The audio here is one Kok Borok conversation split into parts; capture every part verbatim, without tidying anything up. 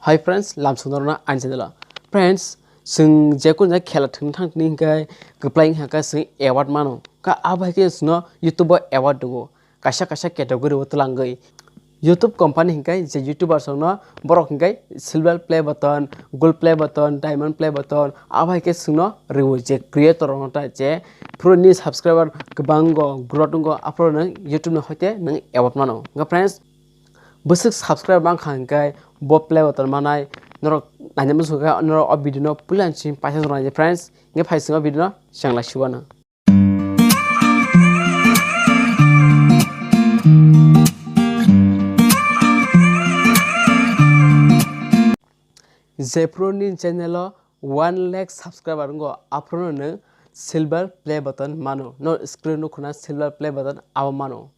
Hi friends, lamsong norokno ani channel o. Friends, chwng jekunu jat khela thwngna thangtini hinkhe kwplai wngkha khe chwng award mano. Kha abo hai khe chwngno YouTube o award rwo. Kaisa kaisa category o twlangwi. YouTube company hinkhe je YouTubers rokno borok hinkhe silver play button, gold play button, diamond play button, abo hai khe chwngno rwo je creator rokno ta je phuru ni subscriber kwbang go, growth wngo, aphuru nwng YouTube ni hoite nwng award mano. Wngkha friends, bwswk subscribe mankha hinkhe bo play button manai norok naina muchungkha norok o video no puila ni simi paisa jora naidi friends. Hinkhe phai chwng o video no chengla siwano. Jephuru nini channel o one lakh subscriber wngo, aphuru nwng silver play button mano. No screen nukhuna silver play button abo mano.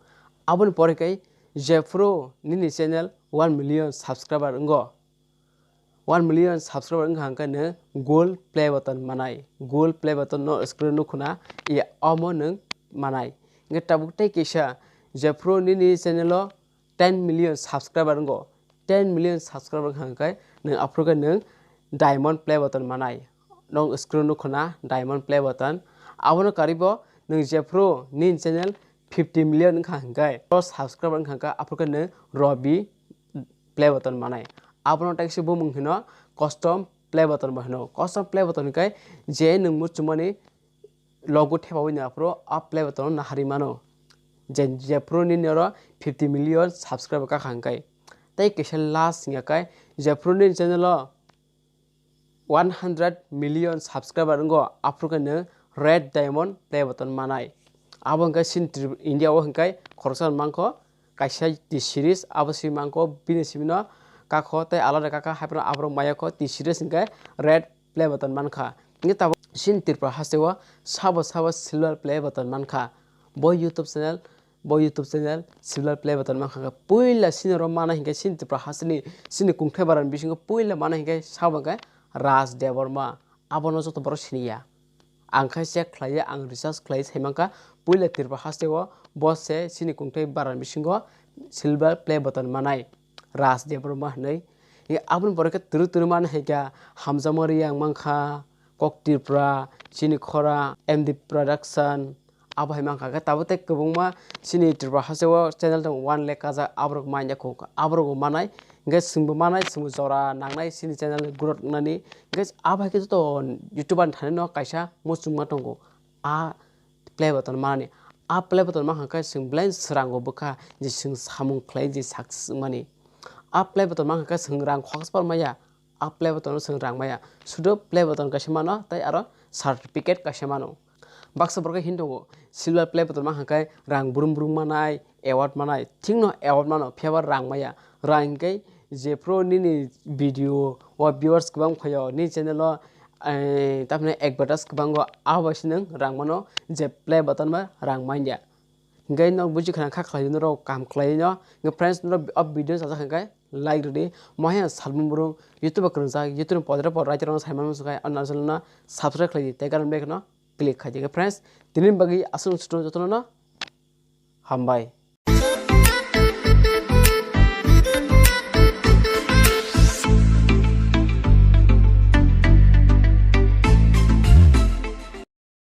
Aboni pore khe jephuru nini channel one million subscriber wngo, one million subscriber wngkha hwnkhe nwng gold play button manai. Gold play button no screen nukhuna, ya omo nwng manai. Hinkhe tabuk tei kisa jephuru nini channel o ten million subscriber wngo, ten million subscriber wngkha hwnkhe nwng aphuru khe nwng diamond play button manai. Nwng screen nukhuna diamond play button. Abono karwi bo nwng jephuru nini channel fifty million wngkha hwnkhe, o subscriber wngkha hwnkhe aphuru khe nwng robi play button manai. Abono tei kisa bumung hino custom play button bo hino. Custom play button hinkhe je nwng muchungmani logo thepawi no aphuru a play button no naharwi mano. Je, jephuru nini oro fifty million subscriber kakha hwnkhe. Tei kisa last wngya khe jephuru nini channel o one hundred million subscriber wngo, aphuru khe nwng red diamond play button manai. Abo hwnkhe chini Trip-, India o hwnkhe khoroksa mankho kaisa T series, abo simi mankho bini simi no kakho tei alada kakha, haphano aborok maya kho T series hwnkhe red play button mankha. Hinkhe tabuk chini Tripura haste o sabo sabo silver play button mankha. Bo YouTube channel, bo YouTube channel silver play button mankha khe puila chini oro mana hinkhe chini Tripura hasteni chini kungthai barani bisingo puila mana hinkhe sabo hinkhe Raj Debbarma. Abono joto borok siniya. Ang khe check khlaiwi, ang research khlaiwi sai mankha, puila Tripura haste o bo se chini kungthai barani bisingo silver play button manai Raj Debbarma hinwi. Aboni pore khe twrwk twrwk mani hai khe Hamjakma Reang mankha, Kok Tripura, chini khora, M D Production, abo hai mankha khe tabuk tei kwbangma chini Tripura haste o channel tong one lakh kajak, aborok manya kho, aborok bo manai, hinkhe chwngbo manai, chwngbo jora nangnai chini channel growth wngnani, hinkhe abo hai khe joto YouTuber ni thani no kaisa muchungma tongo, a play button manani. A play button mankha khe chwng belai swrango bwkha je chwng samung khlai je success wngmani. A play button mankha khe chwng rang khoksa par maya. A play button no chwng rang maya. Sudo play button kaisa mano tei aro certificate kaisa mano. Baksa borok khe hin tongo, silver play button mankha khe rang brum brum manai, award manai. Thikno award mano, phiya ba rang maya. Rang hinkhe jephru nini video o viewers kwbang phaio, nini channel o, eh, tamni advertise kwbango, abo bai se nwng rang mano, je play button ba rang manya. Hinkhe nok buji khana kha khlai norok kam khlai no. Hinkhe friends, norok o video sajak hinkhe like rwdi. Mohai ang salmung brum YouTube o kwrwngjak, YouTube ni podre pod writer rok sai manmani swkhe ano channel no subscribe khlai di tei gana bell no click khai di. Hinkhe friends, tini bagwi aswk jotono no hambai.